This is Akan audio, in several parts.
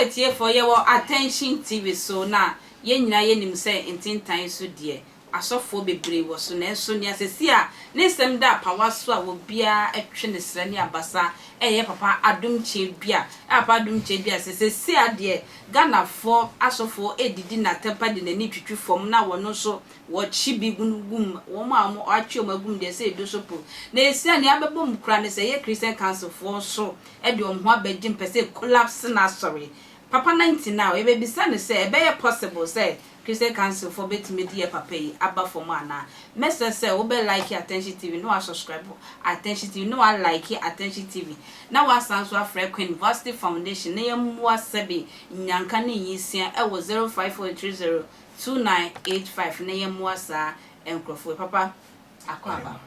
Atiefoɔ, yɛwɔ Attention TV so na yɛn nyinaa yɛnim sɛ ntentan so deɛ, asɔfoɔ bebree wɔ so, nanso nea seesei a ne nsɛm da apawa so a obiara twe ne srɛ ne abasa ɛyɛ Papa Adom Kyei-Duah. Papa Adom Kyei-Duah sɛ seesei a deɛ Ghanafoɔ asɔfoɔ redidi n'atɛmpa de n'ani retwitwi fam na wɔn nso wɔkye bi gu gu mu, wɔn a wɔatwe wɔn agu mu deɛ sɛ edu so po. Na seesei a nea abɛbɔ mu koraa ne sɛ ɛyɛ Christian Council foɔ nso de wɔn ho abɛgye mpɛ sɛ collapse n'asɔre. Papa 99, yɛbɛbisa no sɛ ɛbɛyɛ possible sɛ Christian Council foɔ bɛtumi de yɛ papa yi aba fam anaa? Mɛsrɛ sɛ wobɛ like Attention TV na wasubscribe Attention TV na walike Attention TV na wasan nso afrɛ Queen Varsity Foundation na yɛmmoa sɛbe nyanka ne nyisia ɛwɔ 05430 2985 na yɛmmoa saa nkurɔfoɔ yi. Papa, akɔ aba.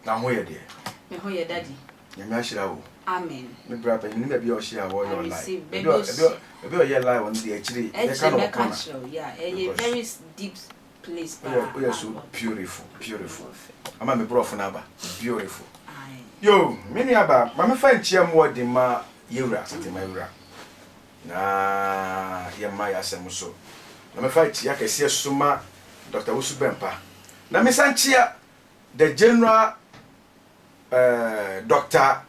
Na ho yɛ deɛ? Me ho yɛ, Daddy. Nyame ahyira wo. Amen. Me bra panyin ne baabi a ɔhyɛ a wɔyɛ online. Baabi a ɔyɛ live ɔno deɛ akyire yɛka no wɔ kɔna. Kyerɛ wo, yeah, ɛyɛ very deep place paa. Woyɛ so beautiful, beautiful. Ama me borɔfo no aba, beautiful. Yo, me nua ba, ma mefa nkyia mu ɔde ma yɛwura, Asantema wura. Na yɛmma yɛ asɛm so. Na mefa nkyia kɛseɛ so ma Dr. Wusu Bɛmpa. Na mesan kyia the general Doctor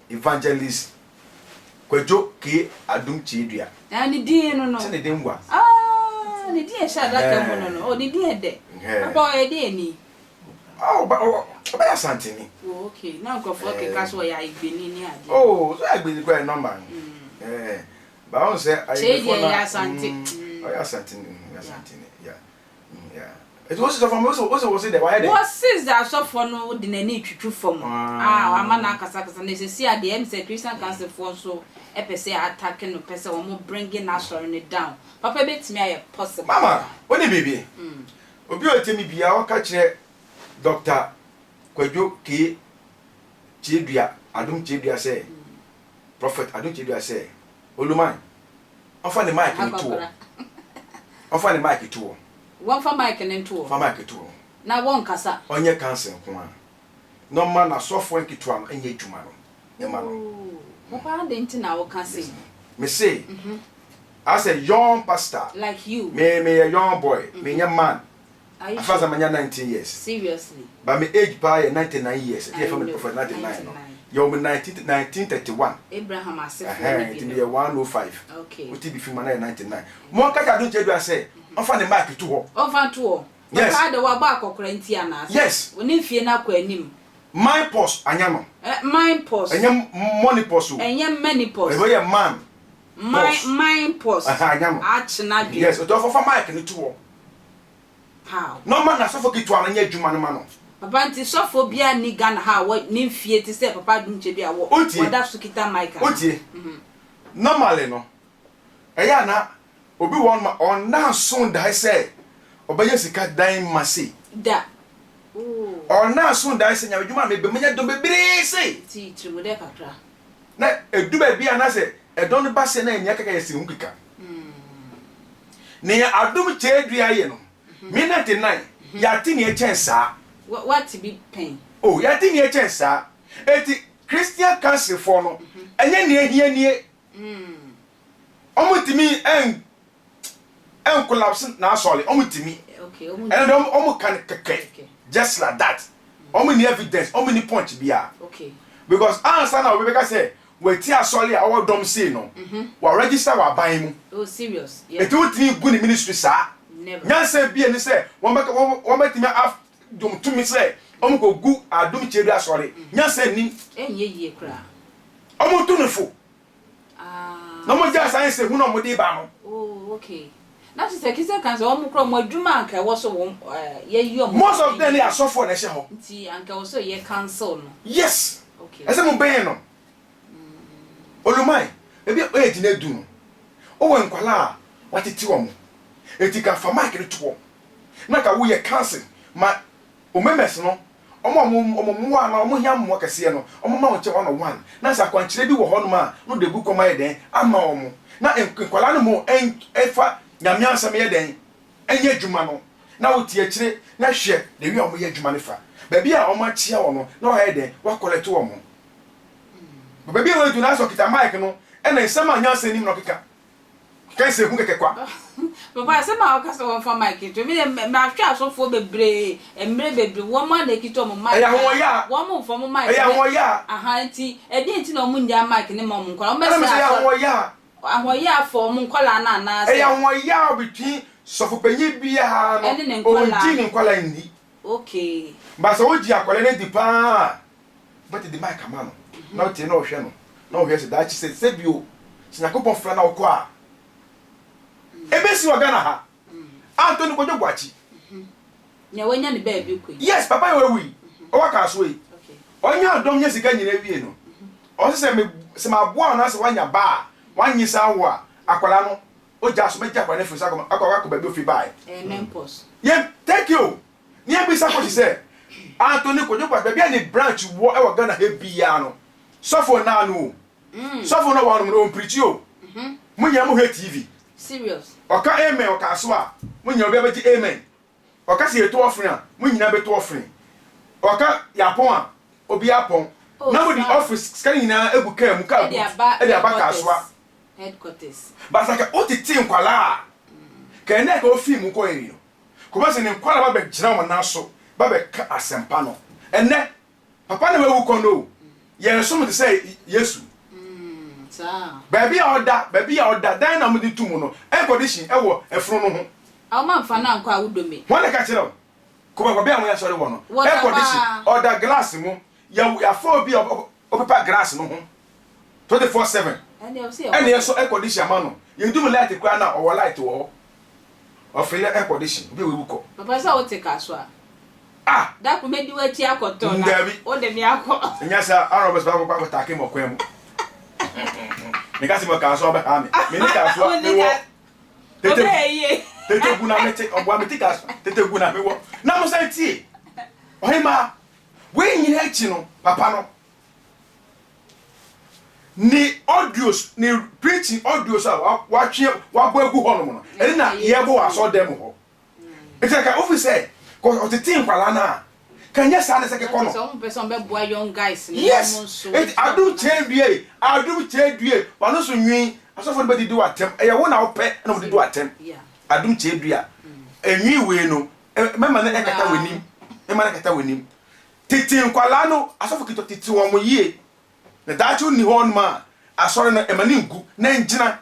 Evangelist Kwadwo K. Adum Kyedua. Ah, ne din no no. Sɛ ne din wa. Ah, ne din ɛhyɛ adaka mu no no. Oh, ne din ɛdɛ. Papa, ɔyɛ dɛ ni? Oh, ɔbɛyɛ Asanteni. Oh, okay. Na nkurɔfoɔ keka so ɔyɛ Ayigbeni ne adeɛ. Oh, so Ayigbeni kora yɛ normal. Ba wɔn sɛ Ayigbefo na. Kyei deɛ yɛ Asante. Ɔyɛ Asanteni, ɔyɛ Asanteni. Yeah. Eti wosi sɔfo mi wosi wosi dɛ wayɛ dɛ. Wɔse dza asɔfoɔ no de n'ani retwitwi fam a wama no akasakasa no, sɛsi a deɛ ɛyɛ me sɛ Christian Council foɔ nso pɛ sɛ attack no, pɛ sɛ wɔn bringe n'asɔre no down. Papa, ɛbɛtumi ayɛ possible? Mama, wonim biribi? Obi a ɔtie me biara ɔka kyerɛ Doctor Kwadwo K. Kyedua, Adom Kyedua sɛ, Prophet Adom Kyedua sɛ, Oluman, ɔmfa ne mic no to hɔ. Ɔmfa ne mic to hɔ. Wɔmfa mic no nto hɔ. Ɔmfa mic to hɔ. Na wɔnkasa. Ɔnyɛ council nko ara. Na ɔmma n'asɔfoɔ nketewa no nyɛ adwuma no mma no. Ooh, papa, adɛn nti na woka sei? Mese, as a young pastor. Like you. Me meyɛ young boy, menyɛ man. Are you Afa sure? sɛ manya 19 years. Seriously? But me age paa yɛ 99 years. Ɛti I yɛfrɛ me know, Prophet 99 no. 99. Yɛwɔ me 19 1931. Abraham asefoɔ no Ɛhɛn, bi nti no. meyɛ 105. Okay. Wote bi fi mu a na yɛ 99. Monka kyerɛ Adom Kyedua sɛ ɔmfa ne mic to hɔ. Ɔmfa nto hɔ? Yes. Papa, adɛ wabɔ akɔkora nti anaa? Sɛ Yes. Ne mfie no akɔ anim. Man pause anya no. Eh, man pause. Ɛnyɛ money pause o. Ɛnyɛ money pause. Ɛwɔ yɛ man Man, pause. man pause. Ɛhɛn, anya no. Akye n'adwene. Yes, nti ɔmfa mic no to hɔ. How? Na ɔma n'asɔfo ketewa no nyɛ adwuma no ma no. Papa, nti sɔfoɔ biara nni Ghana ha a wɔ ne mfie te sɛ Papa Adom Kyedua a wɔ Wotie? wɔda so kita mic anaa? Wotie? Normally no, ɛyɛ a na obi wɔ hɔnom a ɔnna nso dae sɛ ɔbɛyɛ sika dan ma sei. Da. Ooh. Ɔnna nso dae sɛ Nyame adwuma a mebɛ menya dɔm bebree sei. Nti tirimudɛ kakra. Na edu baabi a na sɛ ɛdɔm no ba sɛ na nea keka yɛ sene ho keka. Nea Adom Kyerɛdua yɛ no, me 99, yɛate nea ɛkyɛn saa. Woate bi pɛn? Oh, yɛate nea ɛkyɛn saa. Enti Christian Council foɔ no, ɛnyɛ nea ɛhia nie. Wɔntumi ncollapse n'asɔre, wɔntumi. Ɛno deɛ wɔka no kɛkɛ, just like that. Wɔn nni evidence, wɔn nni punch biara. Because ansa na obi bɛka sɛ wati asɔre a ɔwɔ dɔm sei no, wa register wɔ aban mu. Oh, serious? Yeah. Eti wotumi gu ne ministry saa. Never. Nyansa bi ni sɛ wɔn bɛka wɔn bɛtumi adom tumi sɛ wɔn kɔ gu Adom Kyerɛdu asɔre. Nyansa nnim. Ɛnyɛ yie koraa. Wɔn tu no fo. Ah. Na wɔn gyaa saa nsɛhunu a wɔn de ba no. Oh, okay. Na kyerɛ sɛ Christian Council wɔn kora wɔn adwuma anka ɛwɔ so wɔn yɛyi wɔn. Most of them yɛ asɔfoɔ na ɛhyɛ hɔ. Nti anka ɛwɔ sɛ yɛ council no. Yes. Okay. Ɛsɛ mo bɛn no. Oluman, ebi a age no adu no, wowɔ nkwadaa a watete wɔn. Eti ka fa mic no to hɔ. Na ka woyɛ council ma wo members no, wɔn a wɔn wɔn mmoa anaa wɔn hia mmoa kɛseɛ no, wɔn ma wo nkyɛn one on one. Na sɛ akwankyerɛ bi wɔ hɔnom a, na wode agu kɔm ayɛ dɛn ama wɔn. Na nkwadaa no mo ɛnfa Nyame asɛm yɛ dɛn nyɛ adwuma no. Na wote akyire na hwɛ the way a wɔyɛ adwuma no fa. Baabi a wɔn akyea wɔn no, na wɔayɛ dɛn, wɔakɔlɛte wɔn. Baabi a wɔadu no, asɛ ɔkita mic no. Ɛna nsɛm a nyansa nnim na ɔkeka. Keka nsɛnhu kɛkɛ kwa. Papa asɛm a woka sɛ wɔmfa mic nto me deɛ mahwɛ asɔfoɔ bebree mmerɛ bebree wɔn a na ɛkita wɔn mic Ɛyɛ ahoɔyaa. wɔn mfa wɔn mic Ɛyɛ ahoɔyaa. Aha nti ɛdeɛn nti na wɔn nnyaa mic no ma wɔn nkwadaa wɔn Ɛna bɛsrɛ mesɛ ɛyɛ asɔre ahoɔyaa. Ahoɔyaa for wɔn nkwadaa no anaa sɛ. Ɛyɛ ahoɔyaa between sɔfopanyin biara no Ɛne ne nkwadaa. ɔngye ne nkwadaa nni. Okay. But sɛ wogye akwadaa no di paa a wobɛte de mic ama no na wotie na ɔhwɛ no na ɔhwɛ sɛ daakye sɛ sɛ bio sɛ Nyankopɔn frɛ na wokɔ a ɛbɛsi wɔ Ghana ha Anthony Kwadwo Boakye. Nea wanya ne baabi kɔ yi. Yes papa yi wawu yi ɔwɔ Kasoa yi ɔnya adɔm nya sika nyina wie no ɔse sɛ me sɛ maboa wo na sɛ wanya ba a wanye saa wo a akwadaa no ogya so mɛgye akwadaa no afiri so akɔ akɔ baabi ofiri baeɛ. Ɛyɛ menpɔs. Yɛn thank you. Ne yɛbisa kɔsi sɛ Anthony Kwadwo Boakye baabi a ne branch wɔ wɔ Ghana ha biara no sɔfo naa no o sɔfo no ɔwɔ hanom no ɔmprikyi o mo nyinaa mohwɛ TV Serious. ɔka amen wɔ kaa so a mo nyinaa obiara bɛgye amen ɔka sɛ yɛto ɔfene a mo nyinaa bɛto ɔfene ɔka yɛapɔn a obiara pɔn Oh, na mode saa. office sika no nyinaa agu kaa mu kaa Ɛde boot aba ɛde aba kaa headquarters. so a Headquarters. but sɛ ka wotete nkwadaa a ka ɛnɛ ka ofii mu kɔɛ yi no Kumasi ne nkwadaa ba bɛgyina wɔn nan so ba bɛka asɛmpa no. Ɛnnɛ, papa no wawu kɔ no o, yɛresom no te sɛ Yesu. Baabi a ɔda, baabi a ɔda, dan na wɔde to mu no, air condition wɔ ɛfono no ho. A wɔamfa no ankɔ a wodɔ me. Hwan na ɛka kyerɛ wo? Kɔ baabi a wɔyɛ asɔre wɔ no, air condition, ɔda glass mu, yɛ yɛafa obi a ɔpepa grass no ho 24/7 ɛna yɛsɔ air condition ama no yɛdum light koraa na ɔwɔ light wɔ hɔ ɔfele air condition obi a wawu kɔ. Papa sɛ wote ka so a. Ah! Da ko mɛdi w'akyi akɔtɔ na Dabi. wode me akɔ. Nyɛ saa arɔbɛs baako kɔ akɔtaake me ɔkwan mu. Meka sɛ mewɔ Kasoa ɔbɛha me. Menni Kasoa mewɔ tete tete gu na mete ɔboa mete Kasoa tete gu na mewɔ. Na mo san tie ɔhemaa wei nyina akyi no papa no Ne audios, ne preaching audios a watwe wabɔ agu hɔ nom no, ɛne na yɛbɔ wɔ asɔrdan mu hɔ. Nti nka wofi sɛ ɔtete nkwalaa no a, ka nyɛ saa na ɛsɛ kɛkɔ no. Yes, nti adom kyɛn dua yi, adom kyɛn dua yi, wano so nwi, asɔfo no bɛdidi w'atɛm, ɛyɛ wo na wopɛ na wɔdidi w'atɛm. Adom kyɛn dua, enwi wei no, mɛma no ɛkata w'anim, mɛma no ɛkata w'anim. Tete nkwadaa no, asɔfo ketewa, tete wɔn yie, na daakye wonni hɔ nom a, asɔre no, mma no ngu, na ngyina.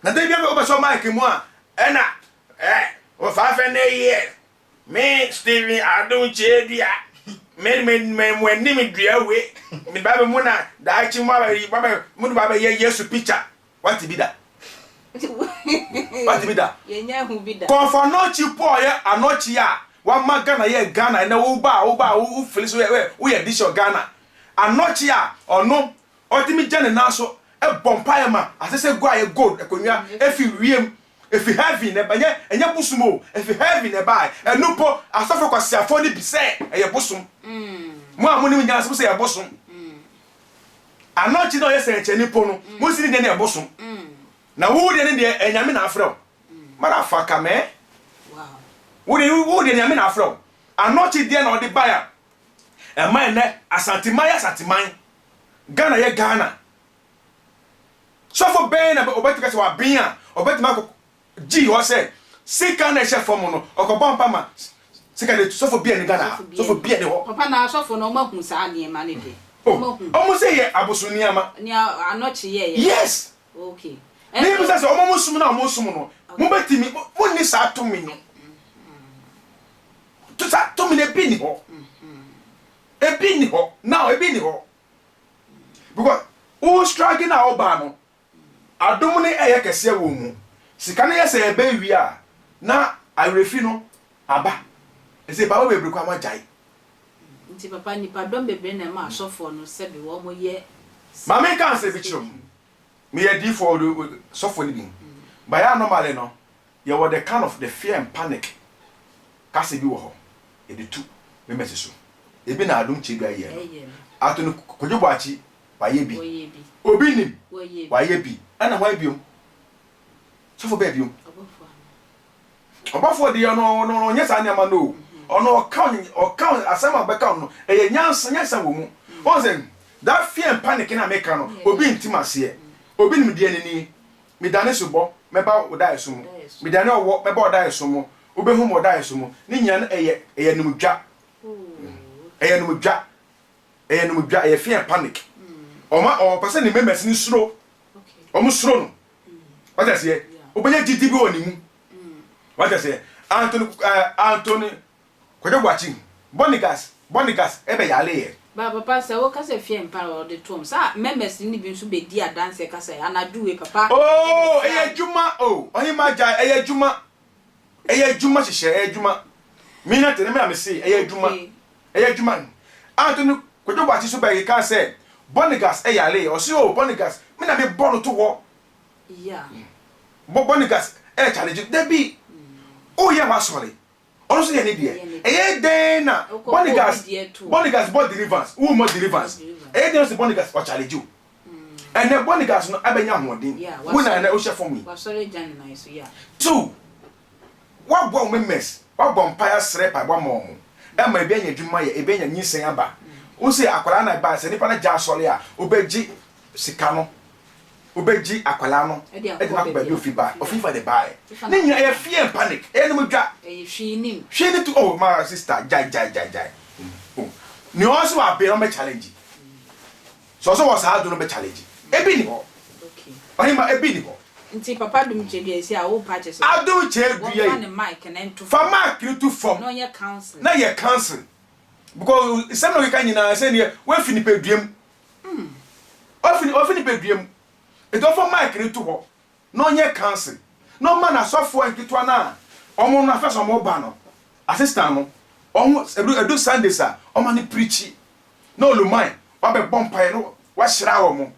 Na da biara wobɛsɔ mic mu a, ɛna ɛ, 500 years, me Stephen Adom Kyedua, me me me mo anim dua we, me ba bɛ mu na daakye mo abɛ, mo abɛ, mo de ba bɛyɛ Yesu picture. Wate bi da? Wate bi da? Yɛnya hu bi da. Kɔmfo Anɔkye po a ɔyɛ Anɔkye a wama Ghana yɛ Ghana ɛnɛ wo ba a wo ba a wo fili so yɛ woyɛ dish of Ghana. Anɔkye a ɔno ɔtumi gya ne nan so bɔ mpaeɛ ma asese gua yɛ gold akonnwa efi wiem efi heaven na ɛba ɛnyɛ ɛnyɛ bosom o efi heaven na ɛbaeɛ ɛno po asɔfo kwasiafoɔ no bi sɛ ɛyɛ bosom mo a monim nyansa mo sɛ ɛyɛ bosom. Anɔkye na ɔyɛ sɛnkyerɛnne po no, mo si ne deɛ ne ɛbosom. Na wo deɛ ne deɛ ɛnyame na afrɛ wo. Motherfucker mɛ. Wo deɛ wo deɛ nyame na afrɛ wo. Anɔkye deɛ na ɔde bae a ɛma ɛnɛ Asanteman yɛ Asanteman. Ghana yɛ Ghana. Sɔfo bɛn na ɔbɛtumi ka sɛ waben a ɔbɛtumi akɔ Gyii hɔ sɛ sika na ɛhyɛ fam no ɔkɔbɔ mpa ma sika no etu sɔfo bia ni Ghana ha sɔfo bia ni hɔ. Papa na asɔfo no ɔmo ahu saa nneɛma no deɛ Oh ɔmo ahu. ɔmo sɛ yɛ abosom nneɛma. Nea anɔkye yɛɛyɛ no. Yes. Okay. Na ebi sɛ sɛ ɔmo mo som no a ɔmo som no mo bɛ tumi mo nni saa tumi no to saa tumi no ebi ni hɔ ebi ni hɔ now ebi ni hɔ because wo struggle na ɔbaa no Adom no yɛ kɛseɛ wɔ wo mu. Sika no yɛ sɛ ɛbɛ wie a na awerɛfi no aba. Ɛsei papa bebree koraa moagyae. Nti papa nipa dɔm bebree na ɛma asɔfoɔ no sɛbe wɔn yɛ Ma me nka asɛm bi kyerɛ wo. Meyɛ adiyifoɔ sɔfoɔ no bi. But yɛ a normally no yɛwɔ the kind of the fear and panic kasa bi wɔ hɔ yɛde tu members so. Ebi na Adom Kyedua yɛ no. Ato no Kwadwo Boakye Wayɛ bi. Obi nim. Wayɛ bi. Ɛna hwan biom? Sɔfo bɛɛ biom? Ɔbɔfoɔ deɛ ɔno ɔno ɔnyɛ saa nneɛma no o. Ɔno ɔka ɔka asɛm a ɔbɛka no ɛyɛ nyansa nyansa wɔ mu. Wɔn sɛ That fear and panic no a meka no, obi nte m'aseɛ. Obi nim deɛ no nie. Medane sobɔ, mɛba wo daeɛso mu. Medane ɔwɔ, mɛba wo daeɛso mu. Wobɛhu me wɔ daeɛso mu. Ne nyinaa no ɛyɛ, ɛyɛ animdwa. Ɛyɛ animdwa. Ɛyɛ animdwa. Ɛyɛ fear and panic. Ɔma, ɔpɛ sɛ ne members no suro. Wɔn suro no. Wate aseɛ? Wobɛnya gyidi bi wɔ ne mu. Wate aseɛ? Anthony, uh, Anthony Kwadwo Boakye, Bonigas, Bonigas ɛbɛ yare yɛ. Ba papa sɛ wo kasa fie mpa na ɔde toom saa members no bi nso bɛ di adanseɛ kasa anadwo wei papa Oh ɛyɛ adwuma oh ɔhema gyae ɛyɛ adwuma ɛyɛ adwuma hyehyɛ ɛyɛ adwuma me na tene me na me se ɛyɛ adwuma ɛyɛ adwuma Anthony Kwadwo Boakye so bɛ kaa sɛ Bonigas ɛyare yɛ ɔse oh Bonigas me na me bɔ no to hɔ bɔ Bonigas ɛyɛ challenge dabi oh yɛ w'asɔre Ɔno nso yɛ ne deɛ. Ɛyɛ dɛn na Bonigas Bonigas bɔ deliverance wo mmɔ deliverance ɛyɛ dɛn sɛ Bonigas ɔ challenge wo ɛnɛ Bonigas no abɛnya ahoɔden wo na ɛnɛ wohyɛ fam yi two woaboa wo members woabɔ mpae asrɛ mpaebɔ ama wɔn ɛma ebi anya adwuma yɛ ebi anya nyinsɛn aba wo sɛ akwadaa na ɛbaa sɛ nipa no gya asɔre a wobɛgye sika no Wobɛgye akwadaa no de no akɔ baabi a ofi bae. Ofi fa de bae. Ne nyinaa ɛyɛ fear and panic. Ɛyɛ nom dwa. Ɛyɛ hwee nim. Hwee ne to oh my sister gyae gyae gyae gyae. Oh nea ɔwɔ sɛ waben no ɔbɛ challenge. Sɛ ɔsɛ wɔ saa ado no ɔbɛ challenge. Ebi ni hɔ. Ɔhema ebi ni hɔ. Nti papa dum kyɛ dua esi a wo pa kyɛ sɛ. Adum kyɛ dua yi. Wɔnfa ne mic no nto fam. Fa mic no to fam. Na ɔnyɛ council. Na yɛ council. Because nsɛm na ɔkeka nyinaa sɛ neɛ wafi nipadua mu. Ofi ofi nipadua mu. Nti ɔmfa mic no to hɔ na ɔnyɛ council na ɔma n'asɔfoɔ nketewa no a wɔn no afɛ sɛ wɔn ba no assistant no ɔho edu edu Sundays a ɔma no preachi na oluman wabɛbɔ mpaeɛ na wahyira wɔn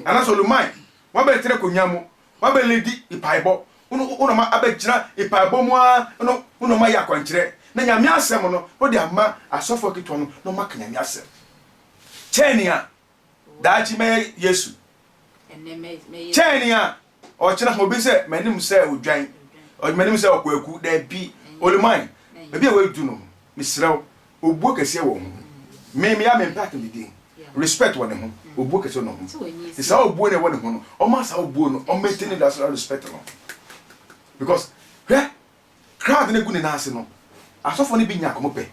anaasɛ oluman wabɛtena akonnwa mu wabɛledi mpaebɔ wo na ɔma abɛgyina mpaebɔ mu ara na wo na ɔma yɛ akwankyerɛ na Nyame asɛm no na ɔde ama asɔfoɔ ketewa no na ɔma ka Nyame asɛm. Kyɛn nea daakye mɛyɛ Yesu. Kyɛn nea ɔkyena ho obi sɛ m'anim sɛ odwan, m'anim sɛ ɔkwaku. Dabi, Oluman, baabi a woadu no, mesrɛ wo, obuo kɛseɛ wɔ wo ho. Me, me a mempɛ atɛmdidie. Respect wɔ ne ho, obuo kɛseɛ wɔ ne ho. Nti saa obuo no a ɛwɔ ne ho no, ɔma saa obuo no, ɔ maintain that respect no. Because, hwɛ, Crowd no gu ne nan ase no, asɔfo no bi nya kɔm pɛ.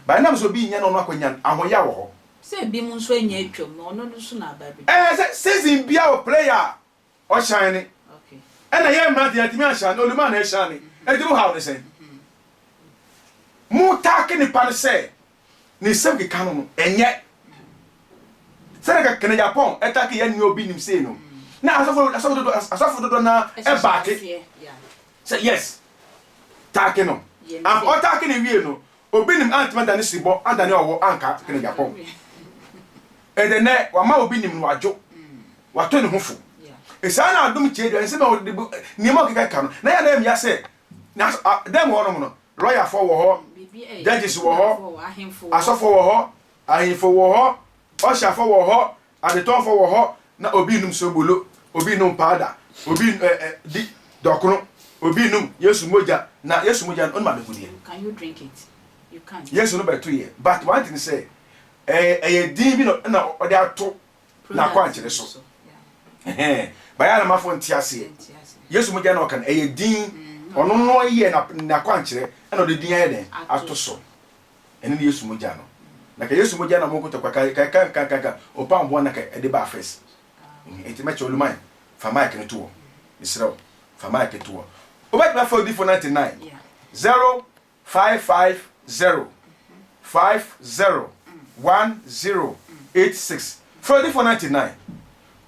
But ɛnam sɛ obi nnya na ɔno akɔnya no, ahoɔyaw wɔ hɔ. Sɛ ebinom nso anya atwam no, ɔno nso na aba abɛdu. Ɛɛ sɛ season biara wɔ player a ɔshine. Ɛna yɛn mmerante yɛantumi anshine, Olumaa na ɛshine. Enti mo haw ne sɛn? Mo taake nipa no sɛ ne nsɛm keka no no, ɛnyɛ. Sɛdeɛ ka Kennedy Aponn ɛtake yɛn nua obi nim sei no, na asɔfo asɔfo dodo asɔfo dodoɔ no ara ɛbaake. Sɛ yes taake no ampa ɔtaake no wie no obi nim antumi adane sibɔ adane ɔwɔ anka kene Japan ɛdɛ nɛ wama obi nim no wadwo watɔ ne ho fo saa na adom kyɛ dwa nsɛm a ɔde bu nneɛma ɔkeka ka no na yɛ na ɛmia sɛ na dɛm hɔ nom no lɔyafoɔ wɔ hɔ judges wɔ hɔ asɔfoɔ wɔ hɔ ahemfo wɔ hɔ ɔhyɛfoɔ wɔ hɔ Adetɔnfo wɔ hɔ na obi num sobolo, obi num powder, obi ɛ ɛ di dɔkono, obi num Yesu mogya, na Yesu mogya no onim adekodeɛ. Can you drink it? You can't. Yesu no bɛto yɛ but one thing sɛ ɛyɛ ɛyɛ din bi na na ɔde ato n'akwankyerɛ so. Ɛhɛn, bayɛ a na mafo nte aseɛ. Yesu mogya na ɔka no ɛyɛ din, ɔno no yɛ n'akwankyerɛ ɛna ɔde din ayɛ dɛn ato so. Ɛno ne Yesu mogya no. Na ka Yesu mogya na mo nko tɔkwa ka ka ka ka ka ɔpam boa na ka ɛde baa first. Enti mɛkyɛ Oluman fa mic no to hɔ. Mesrɛ wo fa mic to hɔ. Wobɛtumi afrɛ odifo 99 0 5 5 0 5 0 1 0 8 6. Frɛ odifo 99.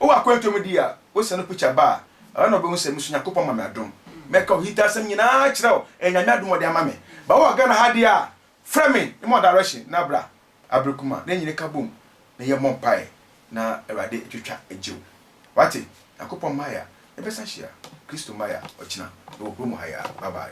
Wowɔ akwantuo mu di a wo send no picture ba a ɛhɔ na wobɛhu sɛ me so Nyankopɔn ma me adom. Mɛka ohitasɛm nyinaa akyerɛ wo, ɛyɛ Nyame adom a ɔde ama me. But wowɔ Ghana ha deɛ a, frɛ me na ma wo direction na bra Abrikuma na yɛn nyina ka bom na yɛmmɔ mpaeɛ na Awurade atwitwa agye wo. Wate? Nyankopɔn mmaeɛ a, yɛbɛsan ahyia. Kristo mmaeɛ a, ɔkyena yɛwɔ kurom ha yi ara. Bye bye.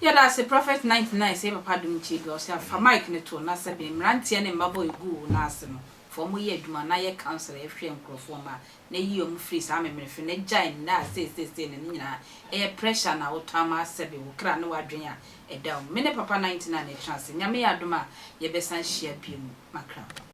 Yɛda ase prophet 99 sɛ yɛ papa adom nkyɛ bi ɔsɛ fa mic no to na sɛbe mmeranteɛ ne mmabɔ egu wo nan ase no fa ɔmo yɛ adwuma na yɛ council hwɛ nkorɔfoɔ mma na yi ɔmo firi saa amemenefe na gyae nna a seeseesei no ne nyinaa ɛyɛ pressure na wotɔ ama sɛbe wo kra ne w'adwen a ɛda wo mu. Me ne papa 99 na ɛtena ase. Nyame yɛ adom a yɛbɛsan hyia biom makra.